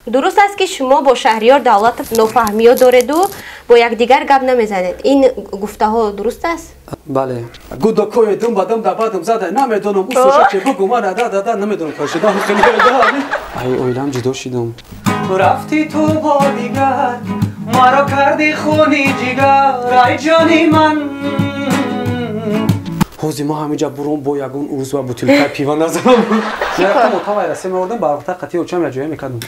Дуруст аст, ки шумо бо Шаҳриёр Давлатов нофаҳмиё дореду бо якдигар гап намезанед. Ин гуфтаҳо дуруст аст? Бале. Гудокои дум ба дум да бадум зада намедонам усуша че бугу мара да да да намедонам кашида. Ай оилам ҷудо шидам. Рафти ту бо дигар маро карди хуни ҷигар, ай ҷони ман. Ҳозир мо ҳамиҷа буром бо ягон урус ва бутилкаи пива назанам. Мерафтам отавай расе меовардам, барвақта қатъи очам яҷоя мекардам.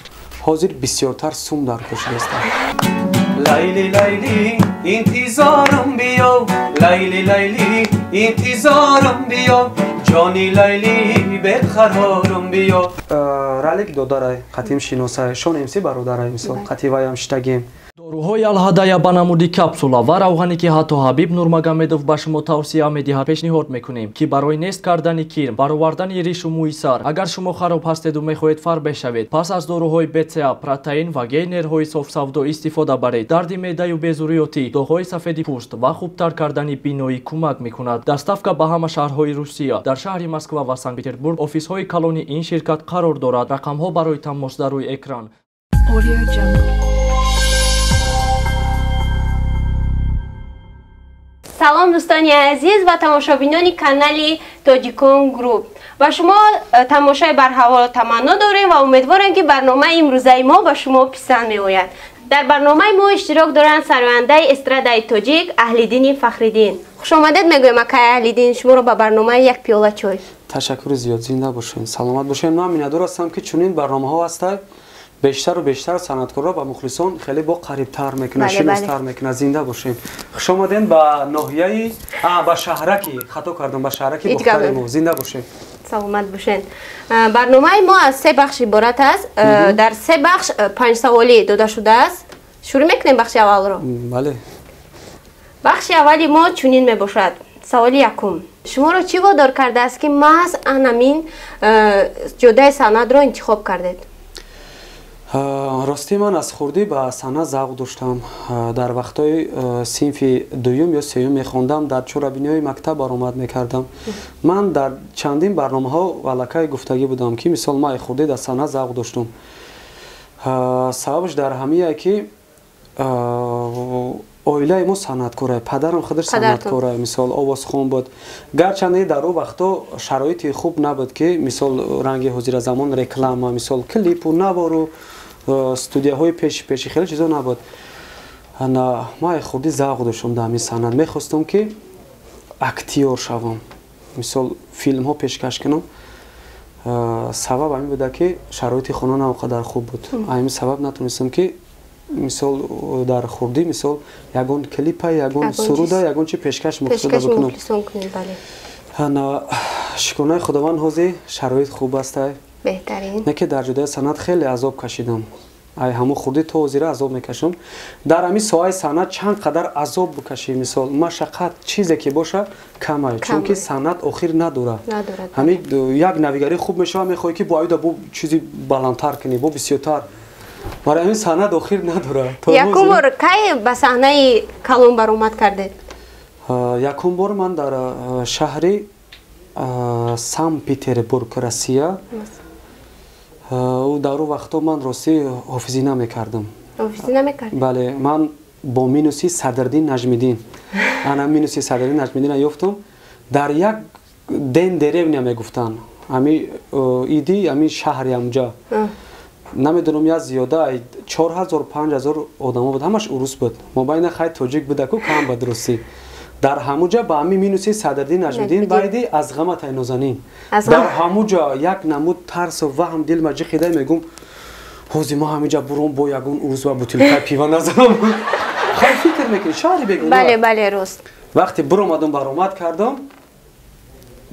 Ҳозир бисёртар сум дар кӯшидастам. Лайли лайли интизорам биё, лайли лайли интизорам биё, ҷони лайли беқарорам биё. Ралик додарай, қатим шиносай, шон МС бародарай, мисол, қатъи ваям шитагем. Доруҳои Алҳадая ба намуди капсула ва равғане, ки ҳатто Ҳабиб Нурмагомедов ба шумо тавсия медиҳад, пешниҳод мекунем, ки барои нест кардани кирм, баровардани ришу мӯи сар. Агар шумо хароб ҳастеду мехоҳед фарбеҳ шавед, пас аз доруҳои БЦА, протеин ва гейнерҳои софсавдо истифода баред. Дарди меъдаю безурётӣ, доғҳои сафеди пӯст ва хубтар кардани биноӣ кӯмак мекунад. Доставка ба ҳама шаҳрҳои Русия. Дар шаҳри Москва ва Санкт-Петербург офисҳои калони ин ширкат қарор дорад. Рақамҳо барои тамос дар рӯи экран. Салом, дӯстони азиз ва тамошобинони канали Тоҷикон Груп. Ба шумо тамошои барҳаворо таманно дорем ва умедворем, ки барномаи имрӯзаи мо ба шумо писанд меояд. Дар барномаи мо иштирок доранд сарояндаи эстрадаи тоҷик Аҳлиддини Фахриддин. Хушомадед мегӯем, акай Аҳлиддин, шуморо ба барномаи «Як пиёла чой». Ташаккури зиёд, зинда бошед, саломат бошед. Ман миннатдор ҳастам, ки чунин барномаҳо ҳастанд, бештару бештар санъаткорро ба мухлисон хеле бо қарибтар мекунад, шиностар мекунад. Зинда бошем. Хуш омадем ба ноҳияи, ба шаҳраки, хато кардам, ба шаҳраки Бохтари мо. Зинда бошем. Саломат бошед. Барномаи мо аз се бахш иборат аст. Дар се бахш панҷ саволӣ дода шудааст. Шурӯъ мекунем бахши аввалро. Бале. Бахши аввали мо чунин мебошад. Саволи якум: шуморо чӣ водор кардааст, ки маҳз анамин ҷодаи санъатро интихоб кардед? Ростӣ, ман аз хурдӣ ба санъат завқ доштам. Дар вақтҳои синфи дуюм ё сеюм мехондам, дар чорабиниҳои мактаб баромад мекардам. Ман дар чандин барномаҳо аллакай гуфтагӣ будам, ки мисол ман хурдӣ дар санъат завқ доштум. Сабабаш дар ҳамие, ки оилаи мо санъаткорае, падарам худаш санъаткорае, мисол овозхон буд. Гарчанде дар он вақтҳо шароити хуб набуд, ки мисол ранги ҳозира замон реклама, мисол клипу навору студияҳои пеши пеши хеле чизо набуд. Ман хурдӣ завқ доштам дар ҳамин санъат, мехостам, ки актёр шавам, мисол филмҳо пешкаш кунам. Сабаб ҳамин буда, ки шароити хона на он қадар хуб буд. Ҳамин сабаб натонистам, ки мисол дар хурдӣ мисол ягон клипа, ягон суруда, ягон чи пешкаш мухлисода бикунам. Шукронаи Худованд, ҳозир шароит хуб астай. Беҳтарин. Не ки дар ҷодаи санъат хеле азоб кашидам. Ай ҳамон хурдӣ то ҳозира азоб мекашам. Дар ҳамин соҳаи санъат чанд қадар азоб бикашӣ, мисол машаққат чизе ки боша, камай, чунки санъат охир надорад. Ҳамин як навигарӣ хуб мешавад, мехоҳӣ, ки бо аюда бо чизи баландтар кунӣ, бо бисёртар. Барои ҳамин санъат охир надорад. Якум бор кай ба саҳнаи калон баромад кардед? Якум бор ман дар шаҳри Санкт Петербург, Россия. Дар он вақтҳо ман ростӣ ҳофизӣ намекардам. Ҳофизӣ намекардед? Бале, ман бо минуси Садриддин Наҷмиддин, ана минуси Садриддин Наҷмиддина ёфтам. Дар як ден деревня мегуфтанд, ҳами иди ҳамин шаҳри ҳамҷа, намедонам, я зиёда 4000, 5000 одамо буд, ҳамаш урус буд, мобайна хай тоҷик будаку кам буд. Ростӣ, дар ҳамуҷа ба ҳамин минуси Садриддин Наҷмиддин байди «Аз ғаматай нозанин». Дар ҳамуҷа як намуд тарсу ваҳм дилма ҷиқида, мегум: ҳозир мо ҳамиҷа буром бо ягон урус ва бутилкаи пива назанам. Хай фикр мекунӣ, шаҳри бегуна. Бале, бале, рост. Вақте буромадам, баромад кардам,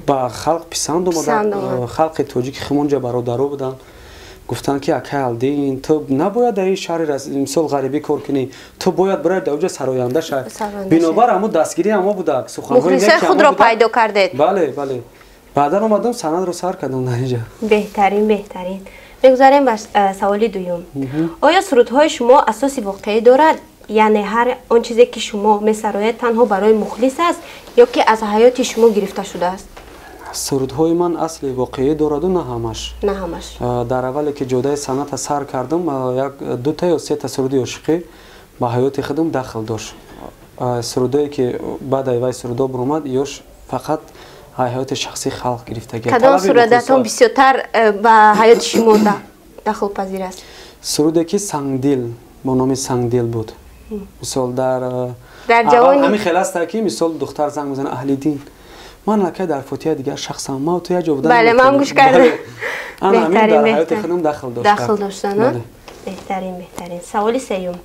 ба халқ писанд омада. Халқи тоҷики химонҷа бародаро буданд, гуфтанд, ки акай Алдин, ту набояд дар ин шаҳри мисол ғарибӣ кор кунӣ, ту бояд барои дар оҷа сароянда шавӣ. Бинобар ҳамун дастгирӣ ҳамо будак, суханҳои худро пайдо кардед. Бале, бале, баъдан омадам, санъатро сар кардам дар инҷа. Беҳтарин, беҳтарин. Мегузарем ба саволи дуюм. Оё сурудҳои шумо асоси воқеӣ дорад, яъне ҳар он чизе, ки шумо месароед, танҳо барои мухлис аст ё ки аз ҳаёти шумо гирифта шудааст? Сурудҳои ман асли воқеӣ дораду на ҳамаш. На ҳамаш. Дар аввале ки ҷодаи санъата сар кардам, як дута ё сета суруди ошиқӣ ба ҳаёти худам дахл дошт. Сурудое ки баъд ай вай сурудо баромад, ёш фақат ҳаёти шахсии халқ гирифтагӣ. Кадом сурудатон бисёртар ба ҳаёти шумо дахлпазир аст? Суруде ки Сангдил, бо номи Сангдил буд. Мисол дар ҳамин хел аста ки мисол духтар занг мезанад аҳли дин. Ман аллакай дар фотиҳаи дигар шахсам, ман ту як ҷо будан. Бале, ман гӯш кардам. Ана ҳамин дар ҳаёти худам дахл дошт. Дахл доштан, беҳтарин, беҳтарин. Саволи сеюм.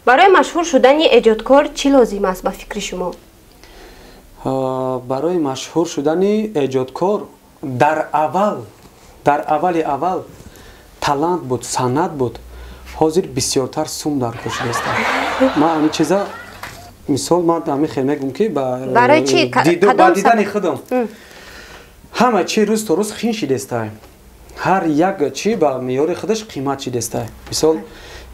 Барои машҳур шудани эҷодкор чӣ лозим аст ба фикри шумо? Барои машҳур шудани эҷодкор дар аввал, дар аввали аввал талант буд, санъат буд. Ҳозир бисёртар сум дар кор шудааст. Ман ҳамин чиза мисол ман ҳамин хел мегӯм ки ба дидани худам ҳама чи рӯз то рӯз хин шидестай. Ҳар як чи ба меъёри худаш қимат шидестай. Мисол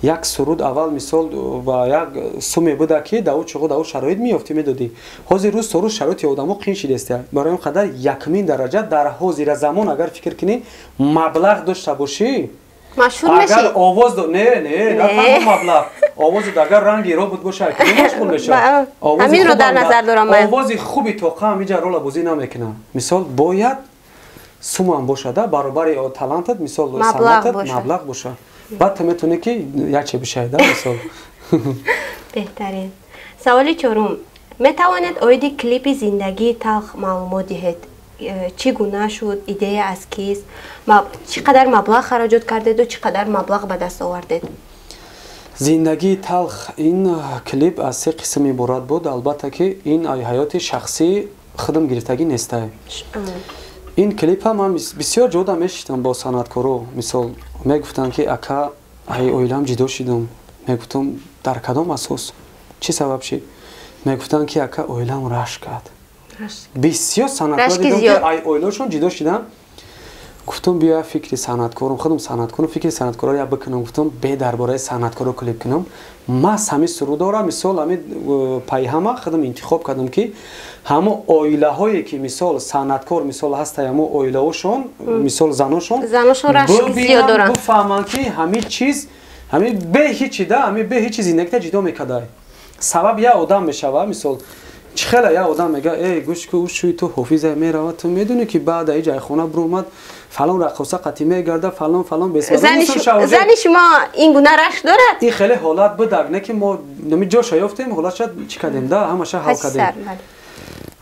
як суруд аввал мисол ба як суме буда ки дар ӯ чуғо дар ӯ шароит меёфтӣ медодӣ. Ҳозир рӯз то рӯз шароити одамо қин шидестай. Барои он қадар якумин дараҷа дар ҳозира замон агар фикр кунӣ маблағ дошта бошӣ, агар овоз не не на танҳо маблағ, овозат агар ранги робот бошад ки машғул мешавад. Ҳаминро дар назар дорам. Овози хуби тоқа ҳамиҷа рола бозӣ намекунад. Мисол бояд сумам бошад, баробари талантат, мисол санъатат маблағ бошад. Баъд ту метавонӣ ки якче бишавӣ, да мисол. Беҳтарин. Саволи чорум. Метавонед оиди клипи зиндагии талх маълумот диҳед? Чӣ гуна шуд, идея аз кист, чӣ қадар маблағ хароҷот кардеду чӣ қадар маблағ ба даст овардед? Зиндагии талх ин клип аз се қисм иборат буд. Албатта ки ин ҳаёти шахсии худам гирифтагӣ нестай. Ин клипа ман бисёр ҷода мешитам бо санъаткоро. Мисол мегуфтанд ки ака, ай оилам ҷидо шидам. Мегуфтам дар кадом асос, чӣ сабаб шид? Мегуфтанд ки ака, оилам рашк кард. Бисёр санъаткор дидам ки ай оилашон ҷидо шидам. Гуфтам биё фикри санъаткорам, худам санъаткорам, фикри санъаткорро я бикунам. Гуфтам бе дар бораи санъаткоро клип кунам. Мас ҳамин сурудора мисол ҳамин пайҳама худам интихоб кардам ки ҳамо оилаҳое ки мисол санъаткор мисол ҳастай, ҳамо оилаҳошон мисол заношон бибинанд, бифаҳманд ки ҳамин чиз ҳамин бе ҳичи да ҳамин бе ҳичи зиндагита ҷидо мекардай. Сабаб як одам мешава. Мисол чӣ хела як одам мега эй гӯш ку, шӯи ту ҳофиза мерава, ту медонӣ ки баъд аи ҷайхона биромад фалон раққоса қатӣ мегарда, фалон фалон бесзани шумо ин гуна рашк дорад? Ин хеле ҳолат будак, не ки мо нами ҷоша ёфтем, ҳолатша чӣ кардем да, ҳамаша ҳал кардем.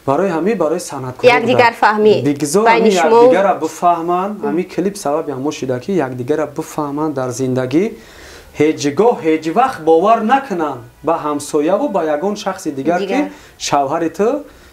Барои ҳамин барои санъаткор якдигарфаҳмӣ бигзор ҳамин якдигарра бифаҳманд. Ҳамин клип сабаби ҳамо шида ки якдигарра бифаҳманд дар зиндагӣ, ҳеҷ гоҳ ҳеҷ вақт бовар накунанд ба ҳамсояву ба ягон шахси дигар ки шавҳари ту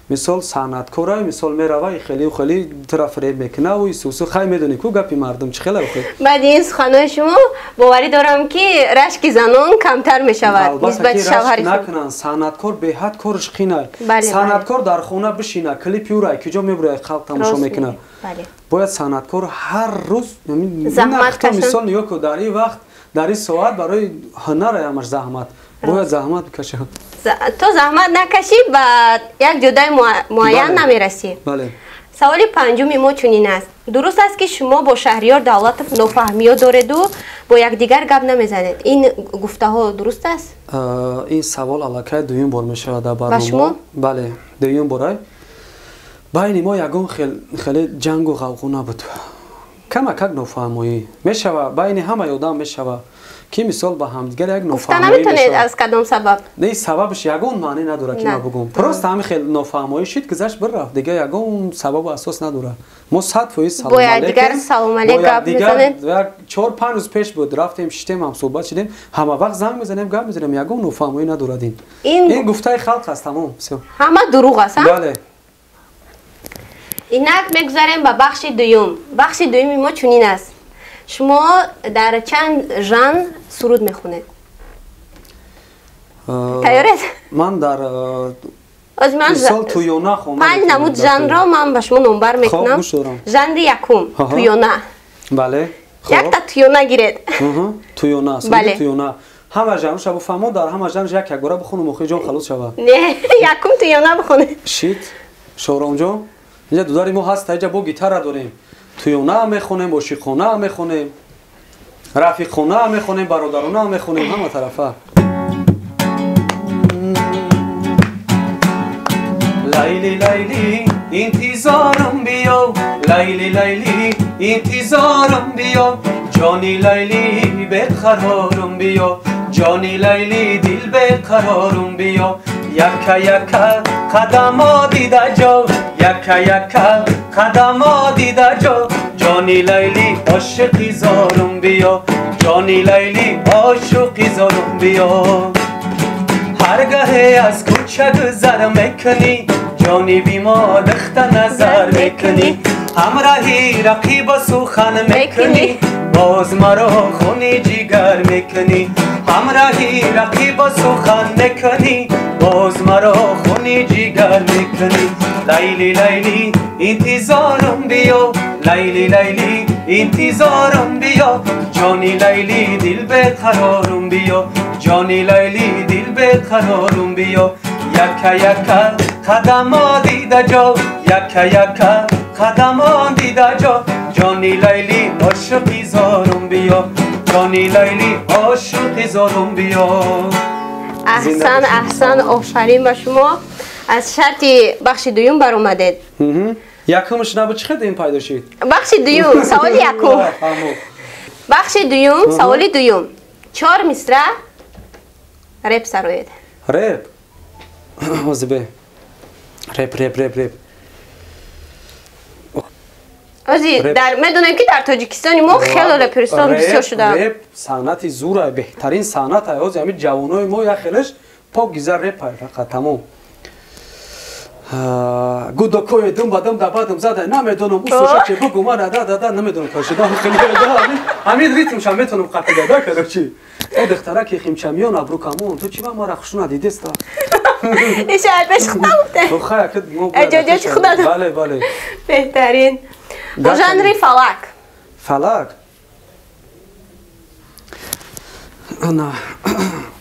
мисол санъаткора, мисол мерава и хеле хеле тура фиреб мекунаву исусу. Хай медонӣ ку гапи мардум чӣ хела охир. Баъди ин суханои шумо боварӣ дорам ки рашки занон камтар мешавад нисбати шавҳари худ. Накунанд, санъаткор беҳад корш қинай. Санъаткор дар хона бишина, клипи ӯра куҷо мебурад, халқ тамошо мекунад. Бояд санъаткор ҳар рӯз заҳмат кашад. Мисол нигоҳ ку, дар ин вақт, дар ин соат барои ҳунар ҳамаш заҳмат, бояд заҳмат бикашад. То заҳмат накашӣ ба як ҷодаи муайян намерасӣ. Саволи панҷуми мо чунин аст. Дуруст аст ки шумо бо Шаҳриёр Давлатов нофаҳмиё дореду бо якдигар гап намезанед? Ин гуфтаҳо дуруст аст? Ин савол аллакай дуюм бор мешавад дар барнома. Ба шумо? Бале, дуюм борай. Байни мо ягон хеле ҷангу ғавғо набуд. Камакак нофаҳмоӣ мешава, байни ҳамаи одам мешава ки мисол ба ҳамдигар як нофаҳмоӣ наметавонед аз кадом сабаб? Не, сабабаш ягон маъне надорад ки ман бугум. Просто ҳамин хел нофаҳмоӣ шид, гузашт, бирафт, дигар ягон сабабу асос надорад. Мо 100% салом бо якдигар салом алейк гап мезанед. Як 4-5 рӯз пеш буд, рафтем, шиштем, ҳамсӯҳбат шидем, ҳама вақт занг мезанем, гап мезанем, ягон нофаҳмоӣ надорад. Ин гуфтаи халқ аст, тамом. Ҳама дурӯғ аст. Бале. Инак мегузарем ба бахши дуюм. Бахши дуюми мо чунин аст. Шумо дар чанд жанр суруд мехонед? Тайёред? Ман дар мисол туёна хонда. Панҷ намуд жанрро ман ба шумо номбар мекунам. Жанри якум туёна. Бале. Якта туёна гиред. Туёна, суруди туёна. Ҳама жанрша бифаҳмо, дар ҳама жанр як якбора бихонум, охир ҷон халос шавад. Не, якум туёна бихонед. Шид, Шоромҷон. Инҷа дудари мо ҳаст, инҷа бо гитара дорем. Туёна мехонем, ошиқона мехонем, рафиқона мехонем, бародарона мехонем, ҳама тарафа. Лайли лайли интизорам биё, лайли лайли интизорам биё, ҷони лайли беқарорам биё, ҷони лайли дил беқарорам биё, яка яка қадамо дида ҷо, яка яка қадамо дида ҷо, ҷони лайли ошиқи зорам биё, ҷони лайли ошиқи зорам биё. Ҳаргаҳе аз кӯча гузар мекунӣ, ҷониби мо духта назар мекунӣ, ҳамраҳи рақиба сухан мекунӣ, боз маро хуни ҷигар мекунӣ, ҳамраҳи рақиба сухан мекунӣ, боз маро хуни ҷигар мекунӣ. Лайли лайли интизорам биё, лайли лайли интизорам биё, ҷони лайли дил беқарорам биё, ҷони лайли дил беқарорам биё, яка яка қадамо дида ҷо, яка яка қадамо дида ҷо, ҷони лайли ошиқи зорам биё, ҷони лайли ошиқи зорам биё. Аҳсан, аҳсан, офарин ба шумо. Аз шарти бахши дуюм баромадед. Якумш набуд, чӣ хел ин пайдо шид? Бахши дуюм, саволи якум. Бахши дуюм, саволи дуюм. 4 мисра реп сароед. Реп? Ҳозир бе. Реп, реп, реп, реп. Ози дар медонем ки дар Тоҷикистони мо хеле реперистон бисёр шудаанд. Реп санъати зура, беҳтарин санъат. Ҳозир ҳамин ҷавонои мо як хелеш пок гизар реп фақат тамом. Гудокои дум ба дум да бадум зада намедонам усоша че бугу мана да да да намедонам кашида хеле ҳамин ритмша метонам қапида да короче. Э духтараки химчамиён абрукамон ту чи ба мара хушу надидеста? Иша пеш худам гуфте. Хай акд мо эҷодиёти худат. Бале, бале. Беҳтарин. Бо жанри фалак. Фалак? На,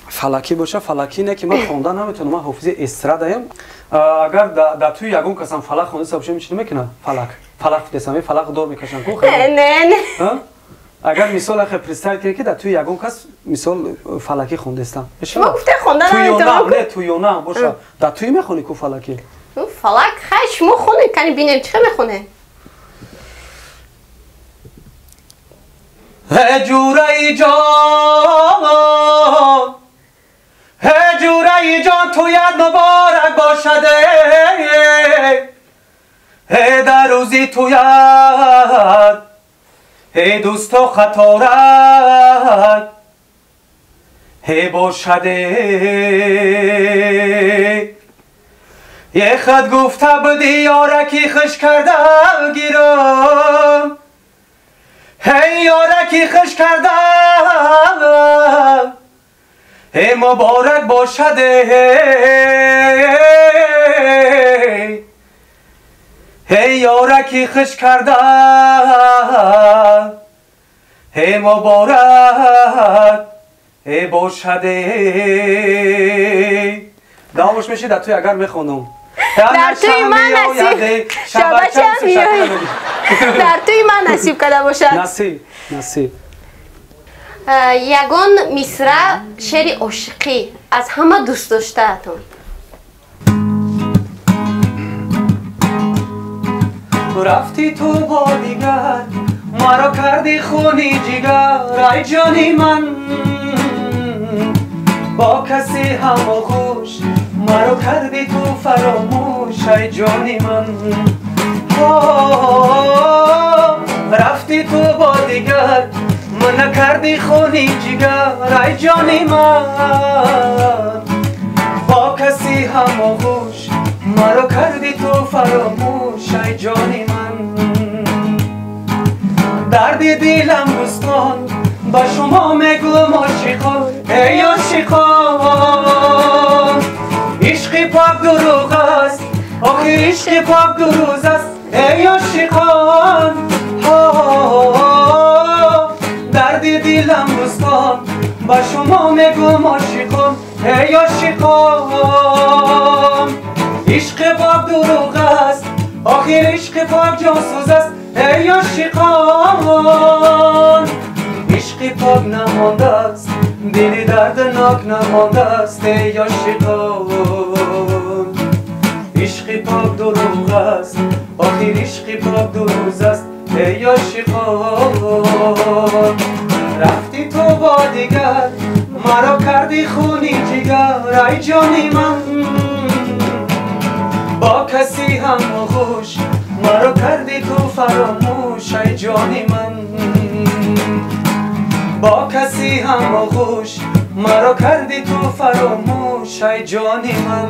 фалакӣ боша, фалакӣ не ки ман хонда наметавонам, ман ҳофизи эстрадаям. Агар дар тӯи ягон касам фалак хондаста бошам, чӣ намекунад? Фалак. Фалак десам, фалак дор мекашам ку? Не, не. Агар мисол ахе представить кунед ки дар тӯи ягон кас мисол фалакӣ хондастам. Шумо гуфте хонда наметавонам. Не, тӯёна боша. Дар тӯи мехонӣ ку фалакӣ? Фалак, хай шумо хонед, кани бинем чӣ мехонед. Ҷураи ҷон, ҷураи ҷон, туят муборак бошад, дар рӯзи туят дӯсту хаторак бошад. Ехат гуфта буди ёраки хуш карда гирам, ҳей ёраки хуш карда, ҳей муборак бошад, ҳей ёраки хуш карда, ҳей муборак бошад. Давомаш мешид дар тӯи агар мехонам. Дар тӯи ман насиб шабача меояд. Дар тӯи ман насиб карда бошад. Насиб, насиб. Ягон мисра шеъри ошиқӣ аз ҳама дӯст доштаатон. Рафти ту бо дигар, маро карди хуни ҷигар, ай ҷони ман, бо касе ҳамоғӯш, маро карди ту фаромӯш, ай ҷони ман. Рафти ту бо дигар, мана карди хуни ҷигар, ай ҷони ман, бо касе ҳамоғӯш, маро карди ту фаромӯш, ай ҷони ман. Дарди дилам дӯстон, ба шумо мегӯм ошиқон, эй ошиқон, ишқи пок дурӯғ аст, охир ишқи пок дурӯз аст, эй ошиқон. Дарди дилам дӯстон, ба шумо мегӯм ошиқон, эй ошиқон, ишқи пок дурӯғ аст, Охир ишқи пок ҷонсӯз аст эй ошиқон. Ишқи пок намондааст, дили дарднок намондааст эй ошиқон. Ишқи пок дурӯғ аст, охир ишқи пок дурӯз аст эй ошиқон. Рафти ту бо дигар, маро карди хуни ҷигар ай ҷони ман. Бо каси ҳам оғӯш, маро карди ту фаромӯш ай ҷони ман. Бо каси ҳам оғӯш, маро карди ту фаромӯш ай ҷони ман.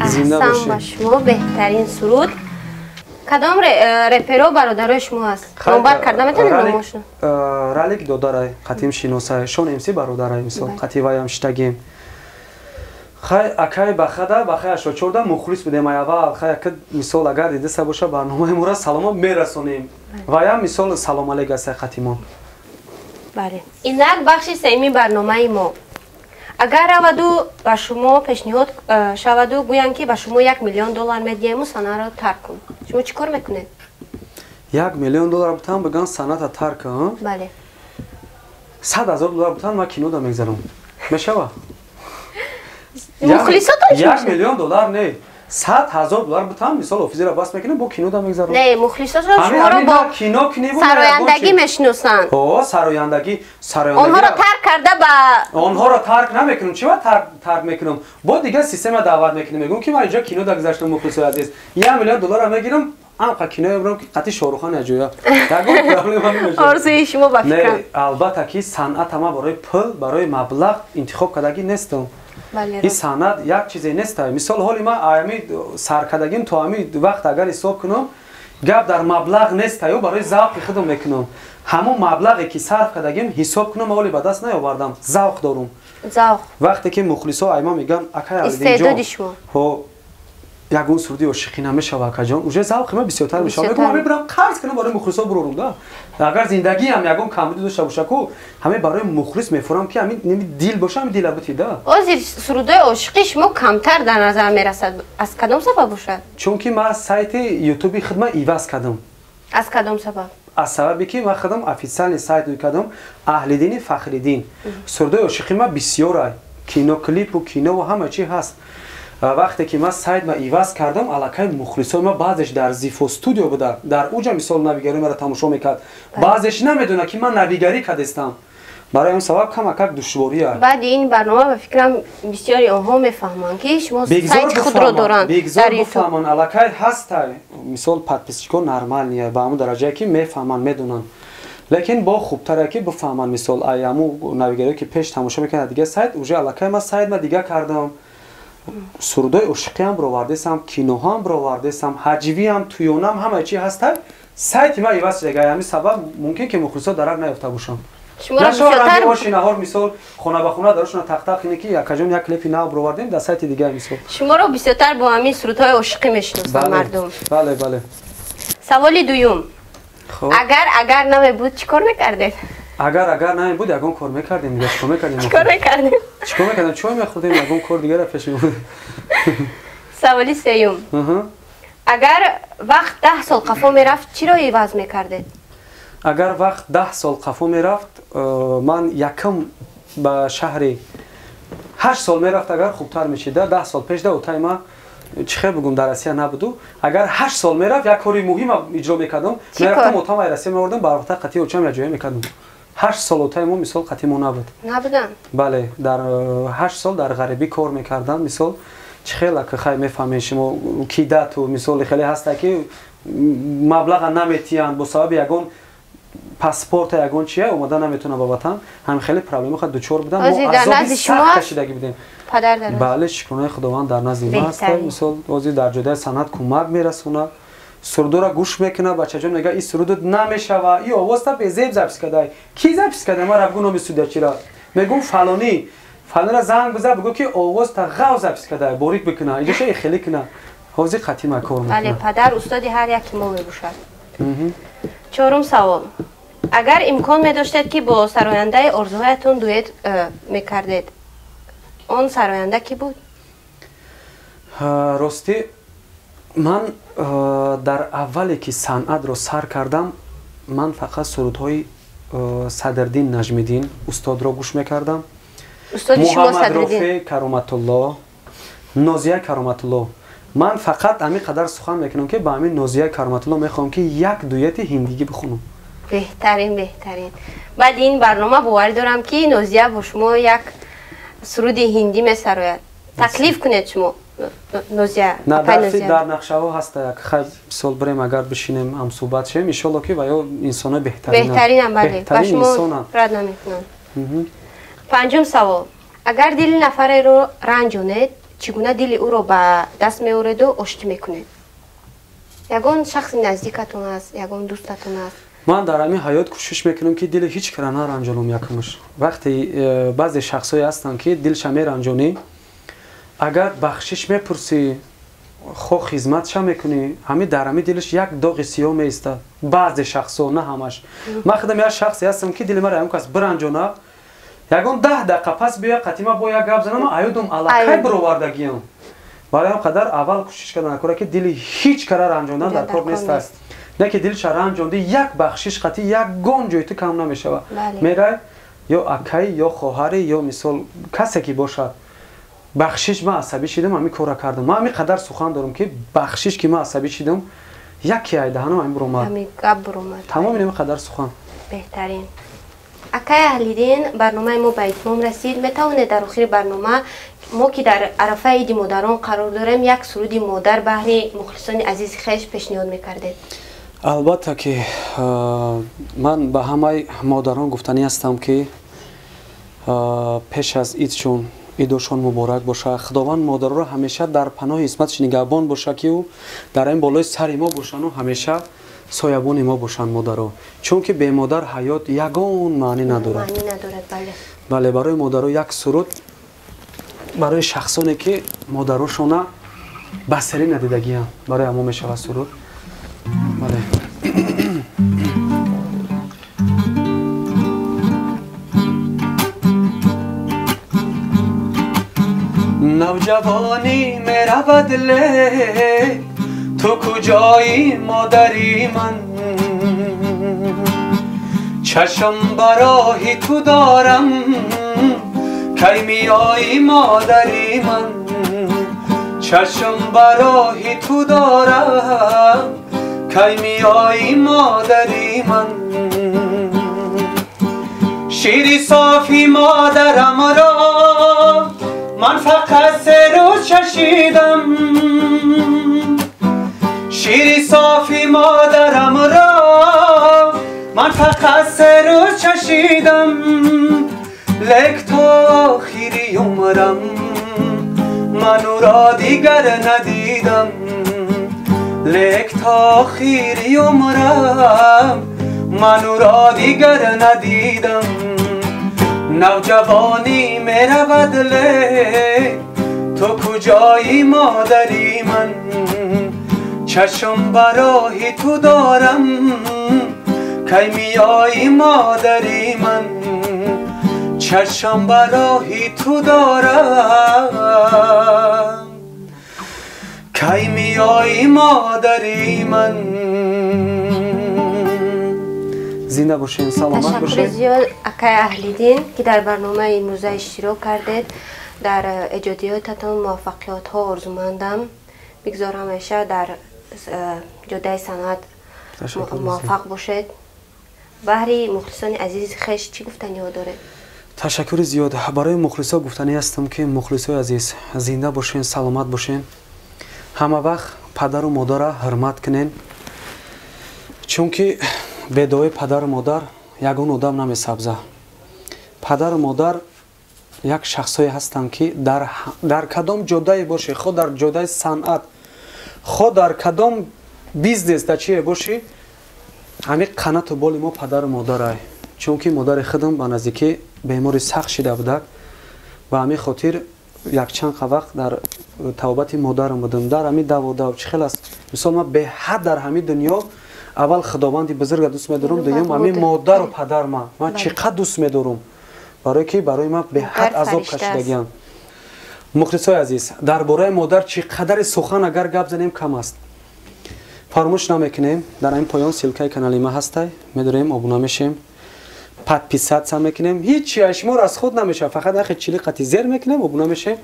Аҳсан ба шумо, беҳтарин суруд. Кадом реперо бародарои шумо аст? Номбар карда метавонед номошон? Ралик додарай, қатим шиносай, Шон МС бародарай, мисол, қати ваям шитагем. Хай акай бахада, бахай 84 мухлис будем ай аввал, хай ака мисол агар дидаса боша барномаи моро саломо мерасонем. Ваям мисол салом алейк асай қатимон. Бале. Инак бахши сеюми барномаи мо. Агар раваду ба шумо пешниҳод шаваду гӯянд ки ба шумо 1 миллион доллар медиҳему санъатро тарк кун, шумо чӣ кор мекунед? 1 миллион доллар бутан биган санъата тарк кун? Бале. 100 000 доллар бутан ман кинода мегзарам. Мешава? Мухлисотон чӣ? 1 миллион доллар не. 100 000 доллар бутан мисол офизера бас мекунем, бо кинода мегзарам. Не, мухлисотон шуморо бо сарояндагӣ мешиносанд. О, сарояндагӣ, сарояндагӣ. Онҳоро тарк карда ба онҳоро тарк намекунам. Чӣ ба тарк мекунам? Бо дигар система даъват мекунам. Мегӯям ки ман инҷо кинода гузаштам, мухлисои азиз. 1 миллион долларро мегирам, амқа кино мебарам ки қати Шоҳрухан яҷоя. Ягон проблема намешавад. Орзуи шумо ба фикрам. Не, албатта ки санъата ман барои пул, барои маблағ интихоб кардагӣ нестам. Ин санъат як чизе нест. Мисол ҳоли ман ами саркардагим то ами вақт агар ҳисоб кунам, гап дар маблағ нест, ё барои завқи худам мекунам. Ҳамон маблағе ки сарф кардагим ҳисоб кунам, ҳоли ба даст наёвардам. Завқ дорум. Завқ. Вақте ки мухлисо айма мегӯянд акай Алидинҷон, истеъдоди шумо. Ҳо, ягон суруди ошиқӣ намешава акаҷон, уже завқи ман бисёртар мешава. Мегӯям ман мебарам қарз кунам барои мухлисо бурорум да. Агар зиндагиам ягон камбудӣ дошта боша ку, ҳаме барои мухлис мефурам ки ҳамин дил боша, ҳамин дила бутӣ да. Ҳозир сурудои ошиқӣ шумо камтар дар назар мерасад. Аз кадом сабаб бошад? Чунки ман сайти ютуби худма иваз кардам. Аз кадом сабаб? Аз сабабе ки ман худам официальный сайт кардам, Аҳлидини Фахриддин. Сурудои ошиқӣ ман бисёрай. Киноклипу, кинову ҳама чи ҳаст. Вақте ки ман сайтма иваз кардам, аллакай мухлисои ман баъзеш дар Зифо студио буда, дар уҷа мисол навигари маро тамошо мекард, баъзеш намедона ки ман навигарӣ кардестам. Барои ҳамин сабаб камакак душвория. Баъди ин барнома ба фикрам бисёри онҳо мефаҳманд ки шумо сайти худро доранд. Бигзор бифаҳманд, аллакай ҳастай. Мисол подписчико нормальния, ба ҳамон дараҷае ки мефаҳманд, медонанд. Лекин бо хубтаре ки бифаҳманд, мисол ай ҳамун навигариё ки пеш тамошо мекунанд дига сайт, уже аллакай ман сайтма дига кардам. Сурудои ошиқиам бировардесам, киноҳоам бировардесам, ҳаҷвиам, туёнам, ҳама чи ҳастай. Сайти ман иваз шуда. Ҳамин сабаб мумкин ки мухлисо дарак наёфта бошанд. Оши наҳор мисол хона ба хона дарошона тақтақ ине ки якаҷон як клипи нав бировардем дар сайти дига мисол. Шуморо бисёртар бо ҳамин сурудҳои ошиқӣ мешиносанд мардум. Бале, бале. Саволи дуюм. Агар намебуд чӣ кор мекардед? Агар намебуд ягон кор мекардем, дига чӣ кор мекардем? Чӣ кор мекардем? Чӣ кор мекардем? Чой мехӯрдем, ягон кор дигара пеш мебурдем. Саволи сеюм. Агар вақт 10 сол қафо мерафт, чиро иваз мекардед? Агар вақт 10 сол қафо мерафт, ман якум ба шаҳри 8 сол мерафт, агар хубтар мешид. 10 сол пеш да отаи ма чӣ хел бигӯм, дар Россия набуду. Агар 8 сол мерафт, як кори муҳима иҷро мекардам. Мерафтам отам ай Россия меовардам, барвақта қатъи очам якҷоя мекардам. 8 сол отаи мо мисол қатъи мо набуд. Набуданд? Бале, дар 8 сол дар ғарибӣ кор мекардам. Мисол чӣ хел ки хай мефаҳмед шумо кидату мисоли хеле ҳаста ки маблаға наметиҳанд бо сабаби ягон паспорта ягон чия омада наметавонад ба ватан. Ҳам хеле проблема хад дучор будам. Мо азоби сахт кашидагӣ будем. Падар дар бале, шукронаи Худованд дар назди ма аст. Мисол ҳозир дар ҷодаи санъат кӯмак мерасонад. Сурудоро гӯш мекунад, бачаҷон мегӯяд ин сурудот намешава, ин овозта безеб запис кардай. Ки запис карда? Ман рафгу номи студиячира. Мегӯм фалонӣ, фалонира занг биза, бигӯ ки овозта ғав запис кардай, борик бикуна, иҷоша хеле куна. Ҳозир қатъи кор мекунад. Бале, падар устоди ҳар яки мо мебошад. Чорум савол. Агар имкон медоштед ки бо сарояндаи орзуҳоятон дуэт мекардед, он сароянда кӣ буд? Ростӣ ман дар аввале ки санъатро сар кардам, ман фақат сурудҳои Садриддин Наҷмиддин устодро гӯш мекардам, Муҳаммад Рофеъ Кароматулло, Нозия Кароматулло. Ман фақат ҳамин қадар сухан мекунам, ки ба ҳамин Нозия Кароматулло мехоҳам, ки як дуэти ҳиндигӣ бихонам. Беҳтарин, беҳтарин. Баъди ин барнома боварӣ дорам, ки Нозия бо шумо як суруди ҳиндӣ месарояд. Таклиф кунед шумо Нозия. Дар нақшаҳо ҳаста, як хай сол бирем, агар бишинем, ҳамсӯҳбат шавем, иншолло, ки ва ё инсонои беҳтаринам. Беҳтаринам, бале, ба шумо рад намекунам. Панҷум савол: агар дили нафареро ранҷонед, чӣ гуна дили ӯро ба даст меореду оштӣ мекунед? Ягон шахси наздикатон аст, ягон дӯстатон аст? Ман дар ҳамин ҳаёт кӯшиш мекунам, ки дили ҳеҷ кара наранҷонам. Якумаш, вақте баъзе шахсҳое ҳастанд, ки дилша меранҷонӣ, агар бахшиш мепурсӣ, хо хизматша мекунӣ, ҳамин дар ҳамин дилаш як доғи сиёҳ меистад. Баъзе шахсҳо, на ҳамаш. Ман худам як шахсе ҳастам, ки дили мара ягон кас биранҷона, ягон 10 дақиқа пас биёя қатима бо як гап занам, аюдум аллакай бировардагиам. Барои ҳам қадар аввал кӯшиш кардан накора, ки дили ҳеҷ кара ранҷондан дар кор нест аст. Не ки дилша ранҷонди, як бахшиш қатӣ ягон ҷои ту кам намешавад. Мерай ё акай, ё хоҳаре, ё мисол касе ки бошад, бахшиш, ман асабӣ шидам, ҳамин корра кардам. Ман ҳамин қадар сухан дорам, ки бахшиш, ки ман асабӣ шидам, яке ай даҳанам ҳамин буромад, тамоми ҳамин қадар сухан. Беҳтарин. Акай Аҳлиддин, барномаи мо ба итмом расид. Метавонед дар охири барнома, мо ки дар арафаи иди модарон қарор дорем, як суруди модар баҳри мухлисони азизи хеш пешниҳод мекардед? Албатта, ки ман ба ҳамаи модарон гуфтанӣ ҳастам, ки пеш аз идшон идошон муборак бошад. Худованд модароро ҳамеша дар паноҳи исматаш нигаҳбон бошад, ки ӯ дар ин болои сари мо бошану ҳамеша соябони мо бошанд модаро, чунки бемодар ҳаёт ягон маънӣ надорад. Бале, барои модаро як суруд, барои шахсоне ки модарошона басарӣ надидагианд, барои ҳамо мешавад суруд. Бале. Навҷавонӣ меравад, лек ту куҷоӣ, модари ман? Чашм ба роҳи ту дорам, кай меоӣ, модари ман? Чашм ба роҳи ту дорам, кай меоӣ, модари ман? Шири софи модарамро ман фақат 3 рӯз чашидам, шири софи модарамро ман фақат 3 рӯз чашидам, лек то охири умрам ман ӯро дигар надидам, лек то охири умрам ман ӯро дигар надидам. Навҷавонӣ меравад, лек ту куҷоӣ, модари ман? Чашм ба роҳи ту дорам, кай меоӣ, модари ман? Чашм ба роҳи ту дорам, кай меоӣ, модари ман? Зинда бошед, саломат бошед. Ташаккури зиёд, акай Аҳлиддин, ки дар барномаи имрӯза иштирок кардед. Дар эҷодиётатон муваффақиятҳо орзумандам. Бигзор ҳамеша дар ҷодаи санъат муваффақ бошед. Баҳри мухлисони азизи хеш чӣ гуфтаниҳо доред? Ташаккури зиёд. Барои мухлисо гуфтанӣ ҳастам, ки мухлисои азиз, зинда бошен, саломат бошен. Ҳама вақт падару модарро ҳурмат кунен, чунки бедои падару модар ягон одам намесабза. Падару модар як шахсое ҳастанд, ки дар кадом ҷодае бошӣ, хо дар ҷодаи санъат, хо дар кадом бизнес, дар чие бошӣ, ҳамин қанату боли мо падару модарай. Чунки модари худам ба наздикӣ бемори сахт шида будак, ба ҳамин хотир якчанд вақт дар тавбати модарам будам. Дар ҳамин даводав чӣ хел аст, мисол ман беҳад дар ҳамин дунё аввал Худованди бузурга дӯст медорам, дуюм ҳамин модару падар. Ман чӣ қадр дӯст медорам, барое ки барои ман беҳад азоб кашидагиам. Мухлисои азиз, дар бораи модар чӣ қадаре сухан агар гап занем, кам аст. Фаромӯш намекунем, дар ҳамин поён ссылкаи канали ма ҳастай, медорем, обуна мешем, подписаться мекунем. Ҳеҷ чи шумо расход намешавад, фақат нахе чили қати зер мекунем, обуна мешем,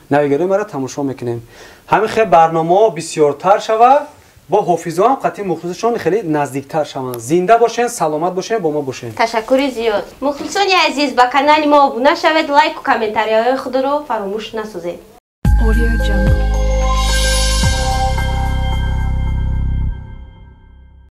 навигарои мара тамошо мекунем. Ҳамин хел барномаҳо бисёртар шава, бо ҳофизоам қатъи мухлисашон хеле наздиктар шаванд. Зинда бошен, саломат бошен, бо мо бошен. Ташаккури зиёд. Мухлисони азиз, ба канали мо обуна шавед, лайку комментарияҳои худро фаромӯш насозед. Audio Jungle.